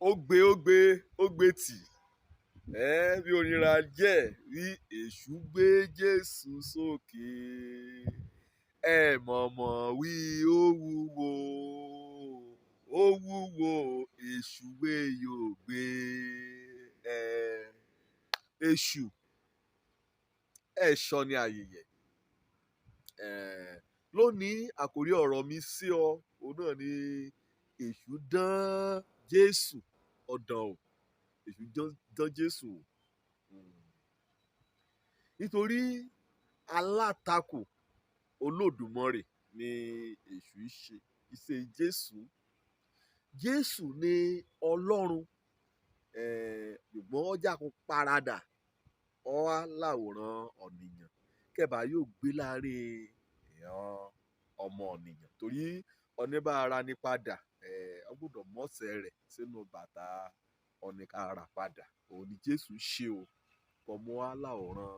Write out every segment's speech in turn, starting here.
Ó gbé, ó gbé, ó gbé tì ẹ́ bí onira jẹ́ rí. Èṣù gbé Jésù sókè, ẹ mọ̀mọ̀ wí, ó wúwo, ó wúwo, èṣù gbé yóò gbé ẹ. Èṣù ẹ̀ṣọ́ ní ayẹyẹ ẹ. Lónìí, àkórí ọ̀rọ̀ mi sí ọ, òun náà ni èṣù dán Jésù ọ̀dàn o. Èṣù dán Jésù o, nítorí alátakò Olódùmarè ni èṣù í ṣe ìṣe Jésù. Jésù ni Ọlọ́run, ṣùgbọ́n ọjà kò paradà, ọ wá láwòrán ọ̀nìyàn kẹbàá yóò gbé láàrin ìran ọmọ ọ̀nìyàn, torí ọ̀nìbá ara ní padà, ọ gbọ́dọ̀ mọ́sẹ̀ rẹ̀ sínú bàtà ọ̀nìkàrà padà. Òun ni Jésù ṣe o, kò mú wá láwòrán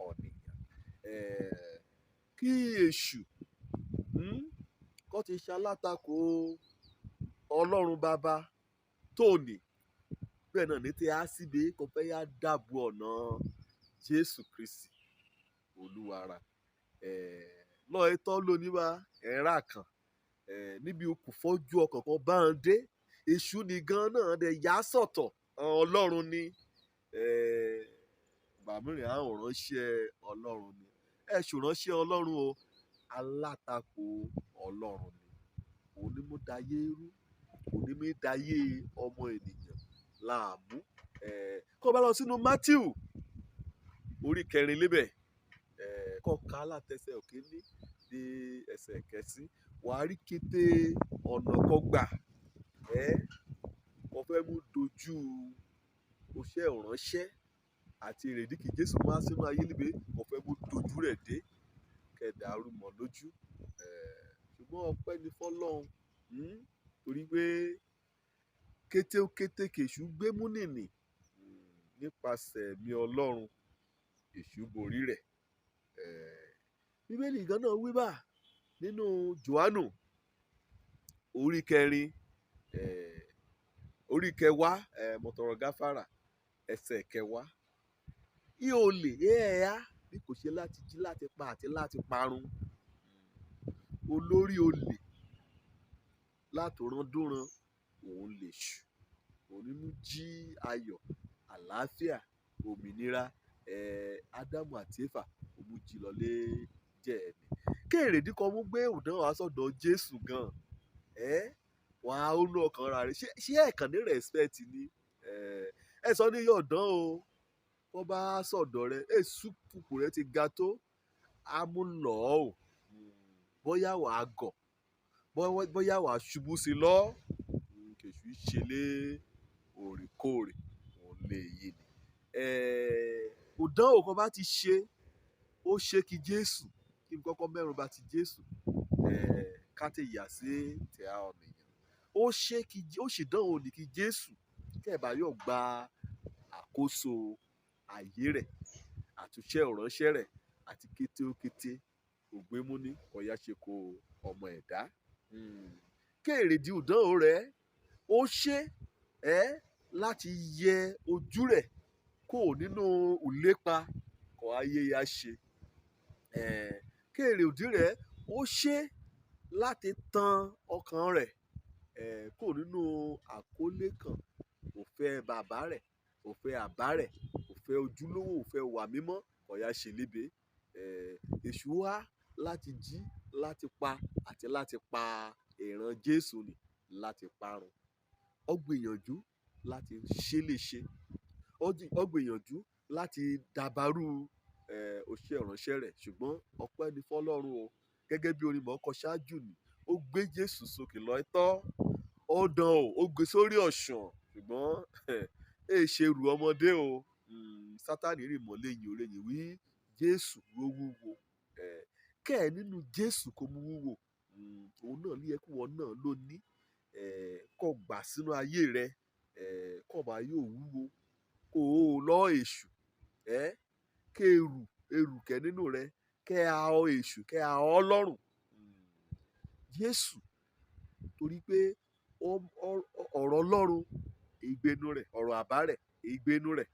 ọ̀nìyàn. Kí èṣù kó ti ṣe alátakò Ọlọ́run Bàbá tóní, bẹ́ẹ̀ náà ní tí a síbi kò fẹ́ yá dàbò ọ̀nà Jésù Kristi Olúwara lọ́ọ̀ ẹ̀tọ́ lóníwá ẹ̀rá kan níbi okùnfọ́jú ọkàn kan bá ń dé. Èṣù ni gan náà dẹ̀ yà sọ̀tọ̀ Ọlọ́run ni bàmírìn, àwọn ránṣẹ́ Ọlọ́run ni ẹ ṣòránṣẹ́ Ọlọ́run o, alátakò Ọlọ́run ni. Òun ni mo dayé rú, òun ni mo dayé ọmọ ènìyàn láàmú. Kó o bá lọ sínú Matthew orí 4 lébẹ̀, kó ká látẹsẹ̀ òkè ní dé ẹsẹ̀ kẹsí, wàá rí kété ọ̀nà kan gbà kó fẹ́ mú dojú oṣẹ́ ìránṣẹ́ àti èrèdí kí Jésù wá sínú ayé níbi kó fẹ́ mú dojú rẹ̀ dé kẹdàrú mọ́ lójú. Ṣùgbọ́n ọpẹ́ ni fọ́lọ́run, torí pé kétékété kèṣù gbé mú nìní nípasẹ̀ ẹ̀mí Ọlọ́run, èṣù borí rẹ̀. Bíbélì gan náà wí bá nínú Jòhánù orí 4, orí 10, mo tọrọ gáfárà, ẹsẹ̀ 10. Ihò lè ẹ̀ẹ́yà bí kò ṣe láti jí, láti pa àti láti parun. Olórí olè látòrandóran òun lè ṣù, òun ní mú jí ayọ̀, àlàáfíà, òmìnira Ádámù àti Éfà, òun mú jí lọlé jẹ́ ẹ̀mí. Kéèrèdí kan mú gbé òdán wá sọ́dọ̀ Jésù gan, wà á ó nú ọkàn ara rẹ̀. Ṣé ẹ̀kàn ní respect ni ẹ sọ ní yọ̀dán o, kó bá sọ̀dọ̀ rẹ, èṣù kùkù rẹ ti ga tó amúlọ̀ o, bóyá wàá gọ̀, bóyá wàá ṣubú sí lọ. Kèṣù ṣe lé òrèkóòrè òun lè yé ni. Òdán òkan bá ti ṣe, ó ṣe kí Jésù, kí n kọ́kọ́ mẹ́rùn bá ti Jésù, ká ti yà sí tẹ̀ á ọ̀nìyàn. Ó ṣe kí ó sì dán òní kí Jésù kẹ́ẹ̀bá yóò gba àkóso ayé rẹ̀, àtúnṣe ìránṣẹ́ rẹ̀ àti kétékété ògbémúní ọ̀yá ṣe kó ọmọ ẹ̀dá. Kéèrèdí òdán rẹ̀, ó ṣe ẹ́ láti yẹ ojú rẹ̀ kó nínú ìlépa kó ayé ya ṣe. Kéèrè òdí rẹ̀, ó ṣe láti tan ọkàn rẹ̀ kó nínú àkólé kan òfẹ́ bàbá rẹ̀, òfẹ́ àbá rẹ̀, òfẹ́ ojúlówó, òfẹ́ wà mímọ́ ọ̀yá ṣe lébe. Èṣù wá láti jí, láti pa àti láti pa ìran Jésù nì, láti parun. Ó gbìyànjú láti ṣe léṣe, ó gbìyànjú láti dàbàrú òṣìṣẹ́ ìránṣẹ́ rẹ̀, ṣùgbọ́n ọpẹ́ ni fọ́lọ́run o. Gẹ́gẹ́ bí orin mọ̀ọ́kọ ṣáájú ni, ó gbé Jésù sókè lọ́tọ́, ó dán o, ó gbé sórí ọ̀ṣàn, ṣùgbọ́n ẹ ṣe rù ọmọdé o. Sátánì rì mọ́ lẹ́yìn orẹ́yìn wí Jésù ló wúwo. Kẹ́ ẹ̀ nínú Jésù kò mú wúwo. Òun náà ní ẹkún wọn náà ló ní kó gbà sínú ayé rẹ, kó bá yóò wúwo kó o lọ èṣù, kẹ́ èrù erùkẹ́ nínú rẹ, kẹ́ a ọ èṣù, kẹ́ a ọ lọ́rùn Jésù, torí pé ọ̀rọ̀ Ọlọ́run ìgbénu rẹ̀, ọ̀rọ̀ àbá rẹ̀ ìgbénu rẹ̀.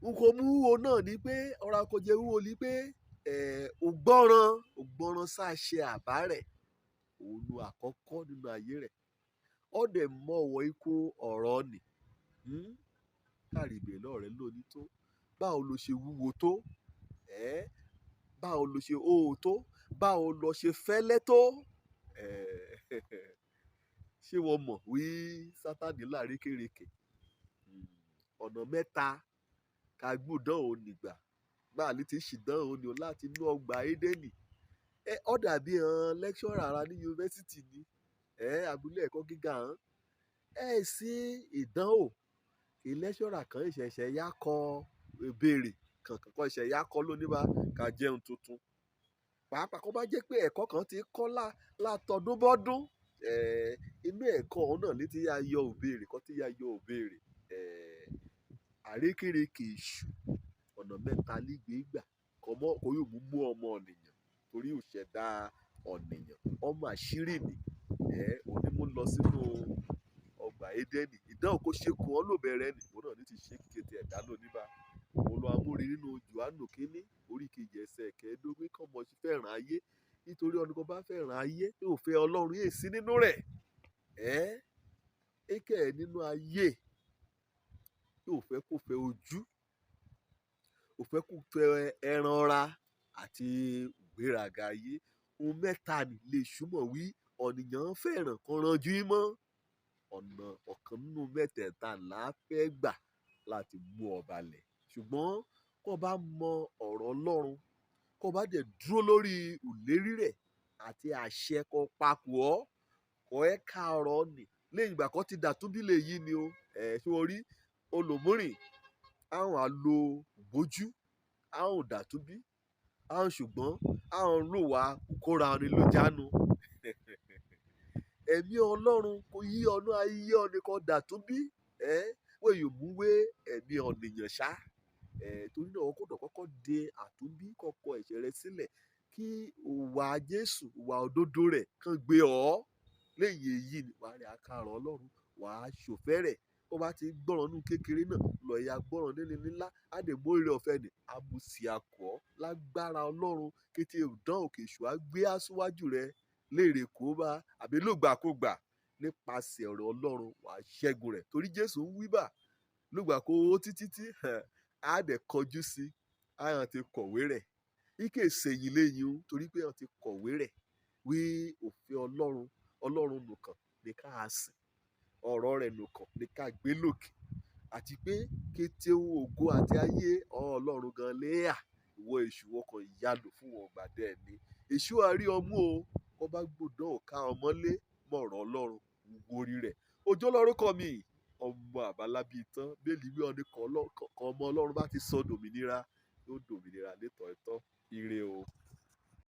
N kò mú wúwo náà ni pé ọ̀rọ̀ àkójẹ wúwo ni pé ògbọ́ràn ògbọ́ràn sáṣẹ àbá rẹ̀ òun lu àkọ́kọ́ nínú ayé rẹ̀. Ó dẹ̀ mọ̀wọ́ ikú ọ̀rọ̀ nì. Káàrí ìbéèrè lọ́wọ́ rẹ lónìí tó. Báwo lo ṣe wúwo tó? Báwo lo ṣe hóo tó? Báwo lo ṣe fẹ́lẹ́ tó? Ṣé wọ́n mọ̀ wí Sátánì lárékérekè? Ọ̀nà mẹ́ta ká gbúdọ̀ ò nígbà. Báàlì ti ṣìdán òní o láti inú ọgbà Édẹ́nì. Ó dàbí lecturer ara ní yunifásítì ni. Abúlé ẹ̀kọ́ gíga hàn. Ẹ sí ìdánwò. Kí lecturer kan ìṣẹ̀ṣẹ̀ yá kọ ìbéèrè kankan kọ́ ìṣẹ̀ yá kọ lónìí bá ká jẹun tuntun. Pàápàá kó bá jẹ́ pé ẹ̀kọ́ kan ti kọ́ látọdúnbọ́dún, inú ẹ̀kọ́ ọ̀hún náà ní tí yá yọ òbéèrè kọ́ tí yá yọ òbéèrè. Àrékérekè èṣù ọ̀nà mẹ́ta lígbèégbà kò mọ́ kò yóò mú mú ọmọ ọ̀nìyàn torí òṣèdá ọ̀nìyàn. Ọmọ àṣírí ni, òní mú lọ sínú ọgbà Édẹ́nì. Ìdánwò kó ṣe kù ọ́ lóbẹ̀rẹ̀ ni, òun náà ní ti ṣe kété ẹ̀dá lónìí bá. Òun lọ amúre nínú Jòhánù kínní orí kejì ẹsẹ̀ kẹẹ̀ẹ́dógún kọ́ mọ̀ sí fẹ́ràn ayé. Nítorí ọdún kan bá fẹ́ràn ayé, yóò fẹ́ Ọlọ́run yè sí nínú rẹ̀. Ékẹ́ nínú ayé yóò fẹ́ kó fẹ́ ojú, ò fẹ́ kó fẹ́ ẹran ara àti ìgbéraga ayé. Ohun mẹ́ta ni lè ṣùmọ̀ wí ọ̀nìyàn fẹ́ràn kan ranjú mọ́. Ọ̀nà ọ̀kan nínú mẹ́tẹ̀ẹ̀ta là á fẹ́ gbà láti mú ọ balẹ̀. Ṣùgbọ́n kó bá mọ ọ̀rọ̀ Ọlọ́run, kó bá dẹ̀ dúró lórí ìlérí rẹ̀ àti àṣẹ kó papò ọ́, kó ẹ ká ọ̀rọ̀ nì. Lẹ́yìn ìgbà kan ti dàtúnbí lè yí ni o. Ṣé o rí olùmúrìn? Àwọn á lo ìbòjú, àwọn ò dàtúnbí, àwọn ṣùgbọ́n àwọn lò wá kóra ẹni ló jánu. Ẹ̀mí Ọlọ́run kò yí ọ̀nà ayé ọ̀nì kan dàtúnbí. Wọ́n yóò mú wé ẹ̀mí ọ̀nìyàn ṣá. Torí náà ó gbọdọ̀ kọ́kọ́ de àtúnbí kọ́kọ́ ẹ̀ṣẹ̀ rẹ sílẹ̀ kí ìwà Jésù, ìwà òdodo rẹ̀ kan gbé ọ. Lẹ́yìn èyí ni wàá rí àkàrà Ọlọ́run, wàá ṣòfẹ́ rẹ̀. Kó bá ti gbọ́ràn nínú kékeré náà, lọ ya gbọ́ràn nínú ńlá, á dẹ̀ mú oore ọ̀fẹ́ nì, á mú sí akọ. Lágbára Ọlọ́run kété ìdán òkè èṣù á gbé aṣíwájú rẹ léèrè kó bá àbí lógbàkúgbà nípasẹ̀ ọ̀rọ̀ Ọlọ́run wàá ṣẹ́gun rẹ̀. Torí Jésù ń wí bà lógbà kó o títí tí á dẹ̀ kọjú sí, á hàn ti kọ̀wé rẹ̀. Ike ìsẹ̀yìn léyìn o torí pé hàn ti kọ̀wé rẹ̀ wí òfin Ọlọ́run, Ọlọ́run nìkan ní ká sìn, ọ̀rọ̀ rẹ̀ nìkan ní ká gbé lókè. Àti pé kété ògo àti ayé Ọlọ́run gan léà ìwọ èṣù ọkàn ìyálò fún wọn gbà dẹ́ ni. Èṣù á rí ọmú o, kó bá gbọ́dọ̀ ká ọmọ lé mọ̀rọ̀ Ọlọ́run wórí rẹ̀. Òjó lórúkọ mi, ọmọ àbálábí tán, bẹ́ẹ̀ni wí ọdún kan ọmọ Ọlọ́run bá ti sọ dòmìnira, yóò dòmìnira létọ̀ọ́tọ́. Ire o.